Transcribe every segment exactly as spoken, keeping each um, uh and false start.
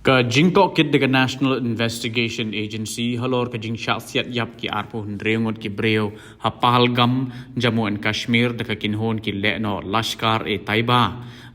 Ka jingtohkit da ka National Investigation Agency halor ka jingshah siat ïap ki arphew hynriew ngut ki briew ha Pahalgam, Jammu and Kashmir da ka kynhun ki lehnoh Lashkar-e-Taiba.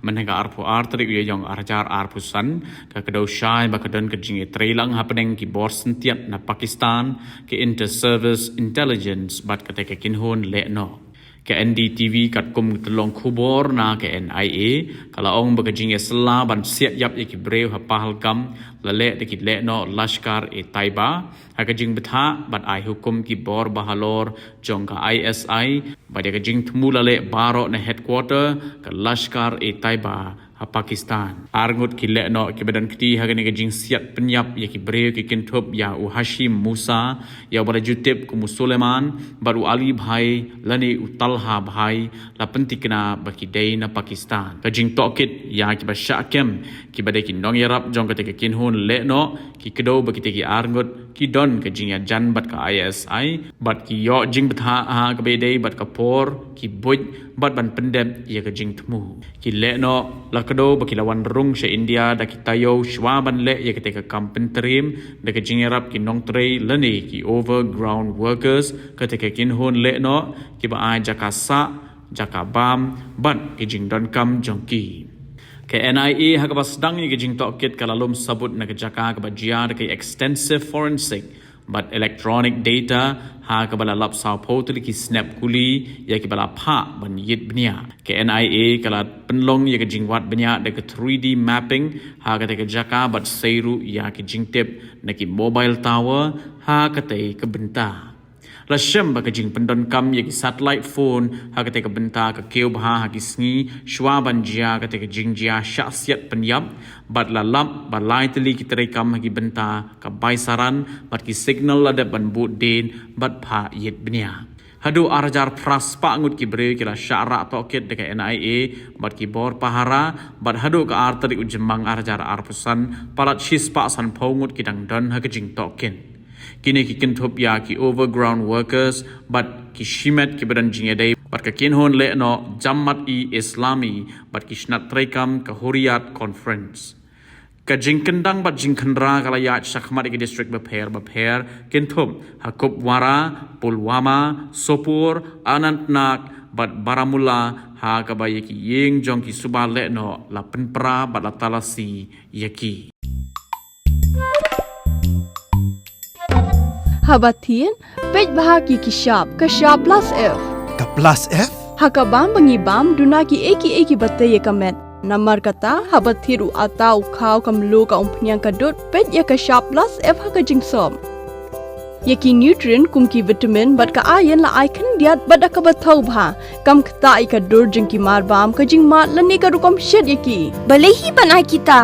Mynhynne ka arphew ar tarik u Ïaïong arhajar arphew san, ka kdew shai ba ka don ka jingïatreilang hapdeng ki bor syntiat na Pakistan, ki inter-service intelligence bad kata ka kynhun lehnoh. Ka N D T V katkum ka tyllong khubor na ka N I A ka la ong ba ka jingïasylla ban siat ïap ïa ki briew ha Pahalgam la leh da ki lehnoh Lashkar-e-Taiba ha ka jingbthah bad ai hukum ki bor ba halor jong ka I S I bad ïa ka jingthmu la leh baroh na headquarter ka Lashkar-e-Taiba ha Pakistan. Arngut ki lehnoh kiba don kti ha kane ka jingsiat pynïap ïa ki briew ki kynthup ïa u Hashim Musa, ïa uba la ju tip kum u Suleiman, bad u Ali Bhai lane u Talha Bhai, la pyntikna ba ki dei na Pakistan. Ka jingtohkit ïa kiba shah kem kiba dei ki nongïarap jong kata ka kynhun lehnoh ki kdew ba kita ki arngut ki don ka jingïajan bad ka I S I bad ki ïoh jingbthah ha kaba ïadei bad ka por, ki buit bad ban pyndep ïa ka jingthmu. Ki lehnoh la kdew ba ki la wan rung sha India da ki taïew shwa ban leh ïa kata ka kam pyntriem da ka jingïarap ki nongtrei lane ki overground workers, kata ka kynhun lehnoh kiba ai jaka sah, jaka bam bad ki jingdonkam jong ki. Ka N I A ha kaba sdang ïa ka jingtohkit ka la lum sabut na ka jaka kaba jia da ka extensive forensic bad electronic data ha kaba la lap sawphew tylli ki snap kuli ïa kiba la phah ban ïit bniah. Ka N I A ka la pynlong ïa ka jingwad bniah da ka three D mapping ha kata ka jaka bad sei ruh ïa ki jingtip na ki mobile tower ha kata ka bynta. La shem ba ka jingpyndonkam ïa ki satellite phone ha kata ka bynta ka kiew bha ha ki sngi shwa ban jia kata ka jingjia shah siat pynïap bad la lap ba lai tylli ki treikam ha ki bynta ka bai saran bad ki signal la dep ban bud dien bad phah ïit bniah. Haduh arhajar phra spah ngut ki briew ki la shah rah tohkit da ka N I A bad ki bor pahara bad haduh ka ar tarik u Jymmang arhajar arphew san palat shispah sanphew ngut ki dang don ha ka jingtohkit. Kine ki kynthup ïa ki overground workers bad ki shimet kiba don jingïadei bad ka kynhun lehnoh Jamaat-e-Islami bad ki shnat treikam ka Hurriyat Conference. Ka jingkyndang bad jingkhynra ka la ïaid shakhmat ïa ki district bapher bapher kynthup ha Kupwara, Pulwama, Sopore, Anantnag bad Baramulla ha kaba ïa ki ïing jong ki suba lehnoh la pynpra bad la talasi ïa ki. Haba thied, peit bha ki ki shap, ka shap plus F. Ka plus F? Ha ka bam ba ngi bam, duna ki ei ki ei kiba tei ïa ka met. Namar kata, haba thied u ata u khaw ka mluh ka umphniang ka dud, peit ïa ka shap plus F ha ka jingsop. Ïa ki nutrient kum ki vitamin bad ka iron la ai khyndiat bad da kaba thaw bha. Kam ktah ïa ka dur jong ki marbam, ka jingmad lane ka rukom shet ïa ki. Balei hi ban ai kita?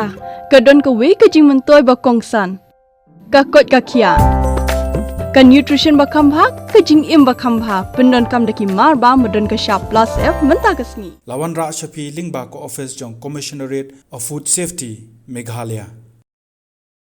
Ka don kawei ka jingmyntoi ba kongsan. Ka koit ka khiah. Ka nutrition ba kham bha, ka jingim ba kham bha. Pyndonkam da ki marbam ba don ka shap plus F mynta ka sngi. La wanrah sha phi lyngba ka office jong Commissionerate of Food Safety, Meghalaya.